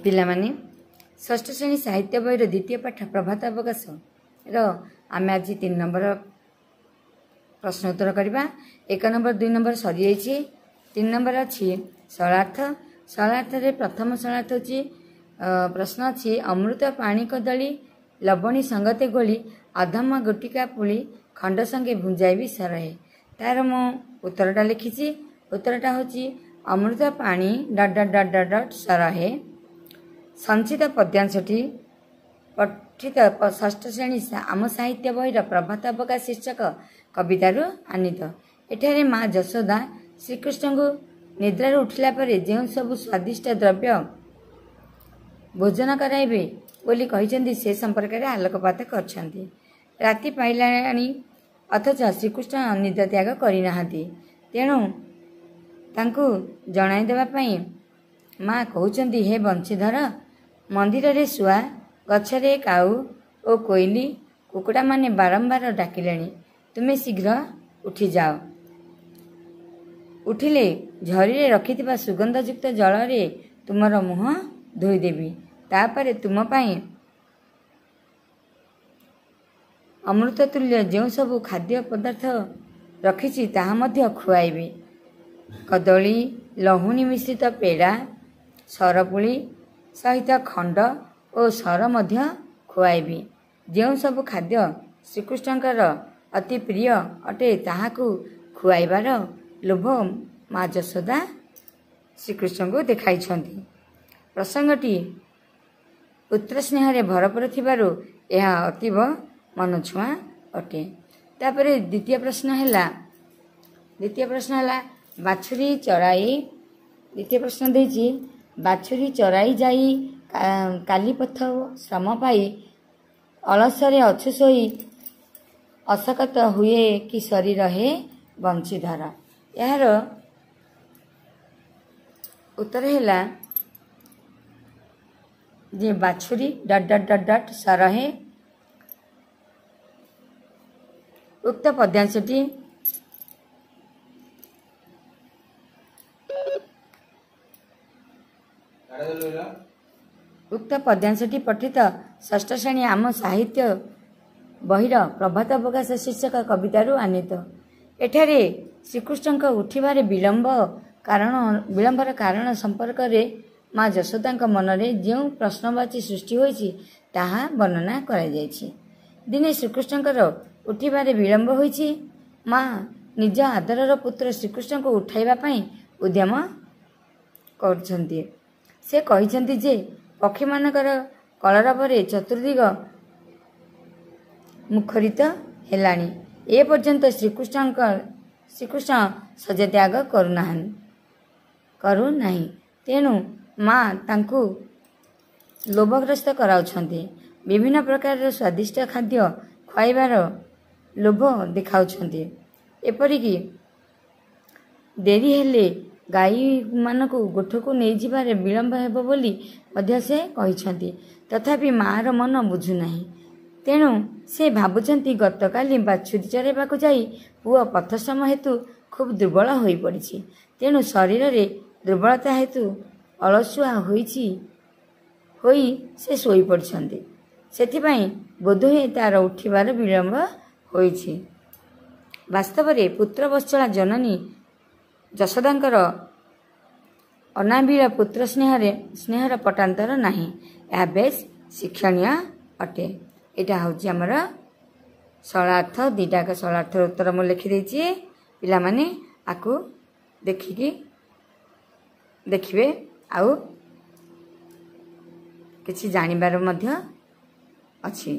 ପିଲାମାନେ, ଷଷ୍ଠ ଶ୍ରେଣୀ ସାହିତ୍ୟ ବହିର ଦ୍ୱିତୀୟ ପାଠ ପ୍ରଭାତ ଅବକାଶର ଆମେ ଆଜି 3 ନମ୍ବର ପ୍ରଶ୍ନ ଉତ୍ତର କରିବା। 1 ନମ୍ବର 2 ନମ୍ବର ସରିଯାଇଛି। 3 ନମ୍ବର ଅଛି ସରଳାର୍ଥ। ସରଳାର୍ଥରେ ପ୍ରଥମ ସରଳାର୍ଥ ହେଉଛି ପ୍ରଶ୍ନ ଅଛି, ଅମୃତ ପାଣି କଦଳୀ ଲବଣୀ ସଙ୍ଗତେ ଗୋଳି ଅଧମ ଗୋଟିକା ପୁଳି ଖଣ୍ଡ ସଙ୍ଗେ ଭୁଞ୍ଜାଇବି ସରହେ। ତାର ମୁଁ ଉତ୍ତରଟା ଲେଖିଛି। ଉତ୍ତରଟା ହେଉଛି ଅମୃତ ପାଣି dot dot dot dot dot ସରହେ। ସଞ୍ଚିତ ପଦ୍ୟାଂଶଟି ପଠିତ ଷଷ୍ଠ ଶ୍ରେଣୀ ଆମ ସାହିତ୍ୟ ବହିର ପ୍ରଭାତ ଅବକାଶ ଶୀର୍ଷକ କବିତାରୁ ଆନିତ। ଏଠାରେ ମା ଯଶୋଦା ଶ୍ରୀକୃଷ୍ଣଙ୍କୁ ନିଦ୍ରାରୁ ଉଠିଲା ପରେ ଯେଉଁ ସବୁ ସ୍ୱାଦିଷ୍ଟ ଦ୍ରବ୍ୟ ଭୋଜନ କରାଇବେ ବୋଲି କହିଛନ୍ତି, ସେ ସମ୍ପର୍କରେ ଆଲୋକପାତ କରିଛନ୍ତି। ରାତି ପାଇଲାଣି, ଅଥଚ ଶ୍ରୀକୃଷ୍ଣ ନିଦ ତ୍ୟାଗ କରିନାହାନ୍ତି। ତେଣୁ ତାଙ୍କୁ ଜଣାଇ ଦେବା ପାଇଁ ମା କହୁଛନ୍ତି, ହେ ବଂଶୀଧର, ମନ୍ଦିରରେ ଶୁଆ, ଗଛରେ କାଉ ଓ କୋଇଲି କୁକୁଡ଼ାମାନେ ବାରମ୍ବାର ଡାକିଲେଣି, ତୁମେ ଶୀଘ୍ର ଉଠିଯାଅ। ଉଠିଲେ ଝରିରେ ରଖିଥିବା ସୁଗନ୍ଧଯୁକ୍ତ ଜଳରେ ତୁମର ମୁହଁ ଧୋଇଦେବି। ତାପରେ ତୁମ ପାଇଁ ଅମୃତ ତୁଲ୍ୟ ଯେଉଁ ସବୁ ଖାଦ୍ୟ ପଦାର୍ଥ ରଖିଛି ତାହା ମଧ୍ୟ ଖୁଆଇବି। କଦଳୀ ଲହୁଣୀ ମିଶ୍ରିତ ପେଡ଼ା, ସରପୁଳି ସହିତ ଖଣ୍ଡ ଓ ସର ମଧ୍ୟ ଖୁଆଇବି। ଯେଉଁ ସବୁ ଖାଦ୍ୟ ଶ୍ରୀକୃଷ୍ଣଙ୍କର ଅତି ପ୍ରିୟ ଅଟେ, ତାହାକୁ ଖୁଆଇବାର ଲୋଭ ମା ଯଶୋଦା ଶ୍ରୀକୃଷ୍ଣଙ୍କୁ ଦେଖାଇଛନ୍ତି। ପ୍ରସଙ୍ଗଟି ପୁତ୍ର ସ୍ନେହରେ ଭରପୁର ଥିବାରୁ ଏହା ଅତୀବ ମନଛୁଆଁ ଅଟେ। ତାପରେ ଦ୍ୱିତୀୟ ପ୍ରଶ୍ନ ହେଲା, ଦ୍ୱିତୀୟ ପ୍ରଶ୍ନ ହେଲା ବାଛୁରୀ ଚରାଇ, ଦ୍ୱିତୀୟ ପ୍ରଶ୍ନ ଦେଇଛି, ବାଛୁରୀ ଚରାଇ ଯାଇ କାଲିପଥ ଶ୍ରମ ପାଇ ଅଳସରେ ଅଛୁ ଶୋଇ ଅଶକତ ହୁଏ କି ଶରୀର ହେ ବଂଶୀଧର। ଏହାର ଉତ୍ତର ହେଲା ଯେ ବାଛୁରୀ ଡଟ୍ ଡଟ୍ ଡଟ୍ ଡଟ୍ ସରହେ। ଉକ୍ତ ପଦ୍ୟାଂଶଟି ଉକ୍ତ ପଦ୍ୟାଂଶଟି ପଠିତ ଷଷ୍ଠ ଶ୍ରେଣୀ ଆମ ସାହିତ୍ୟ ବହିର ପ୍ରଭାତ ଅବକାଶ ଶୀର୍ଷକ କବିତାରୁ ଆନିତ। ଏଠାରେ ଶ୍ରୀକୃଷ୍ଣଙ୍କ ଉଠିବାରେ ବିଳମ୍ବ କାରଣ ବିଳମ୍ବର କାରଣ ସମ୍ପର୍କରେ ମା ଯଶୋଦାଙ୍କ ମନରେ ଯେଉଁ ପ୍ରଶ୍ନବାଚୀ ସୃଷ୍ଟି ହୋଇଛି, ତାହା ବର୍ଣ୍ଣନା କରାଯାଇଛି। ଦିନେ ଶ୍ରୀକୃଷ୍ଣଙ୍କର ଉଠିବାରେ ବିଳମ୍ବ ହୋଇଛି। ମା ନିଜ ଆଦରର ପୁତ୍ର ଶ୍ରୀକୃଷ୍ଣଙ୍କୁ ଉଠାଇବା ପାଇଁ ଉଦ୍ୟମ କରୁଛନ୍ତି। ସେ କହିଛନ୍ତି ଯେ ପକ୍ଷୀମାନଙ୍କର କଳରବରେ ଚତୁର୍ଦିଗ ମୁଖରିତ ହେଲାଣି, ଏ ପର୍ଯ୍ୟନ୍ତ ଶ୍ରୀକୃଷ୍ଣ ଶଯ୍ୟାତ୍ୟାଗ କରୁନାହିଁ। ତେଣୁ ମା ତାଙ୍କୁ ଲୋଭଗ୍ରସ୍ତ କରାଉଛନ୍ତି। ବିଭିନ୍ନ ପ୍ରକାରର ସ୍ୱାଦିଷ୍ଟ ଖାଦ୍ୟ ଖୁଆଇବାର ଲୋଭ ଦେଖାଉଛନ୍ତି। ଏପରିକି ଡେରି ହେଲେ ଗାଈମାନଙ୍କୁ ଗୋଠକୁ ନେଇଯିବାରେ ବିଳମ୍ବ ହେବ ବୋଲି ମଧ୍ୟ ସେ କହିଛନ୍ତି। ତଥାପି ମାଆର ମନ ବୁଝୁନାହିଁ। ତେଣୁ ସେ ଭାବୁଛନ୍ତି, ଗତକାଲି ବାଛୁରୀ ଚରାଇବାକୁ ଯାଇ ପୁଅ ପଥଶ୍ରମ ହେତୁ ଖୁବ୍ ଦୁର୍ବଳ ହୋଇପଡ଼ିଛି। ତେଣୁ ଶରୀରରେ ଦୁର୍ବଳତା ହେତୁ ଅଳସୁଆ ହୋଇଛି ହୋଇ ସେ ଶୋଇପଡ଼ିଛନ୍ତି। ସେଥିପାଇଁ ବୋଧହୁଏ ତାର ଉଠିବାର ବିଳମ୍ବ ହୋଇଛି। ବାସ୍ତବରେ ପୁତ୍ରବତ୍ସଳା ଜନନୀ ଯଶୋଦାଙ୍କର ଅନାବିଳ ପୁତ୍ର ସ୍ନେହର ପଟାନ୍ତର ନାହିଁ। ଏହା ବେଶ୍ ଶିକ୍ଷଣୀୟ ଅଟେ। ଏଇଟା ହେଉଛି ଆମର ସରଳାର୍ଥ। 2ଟାକ ସରଳାର୍ଥର ଉତ୍ତର ମୁଁ ଲେଖିଦେଇଛି। ପିଲାମାନେ ଆକୁ ଦେଖିକି ଦେଖିବେ ଆଉ କିଛି ଜାଣିବାର ମଧ୍ୟ ଅଛି।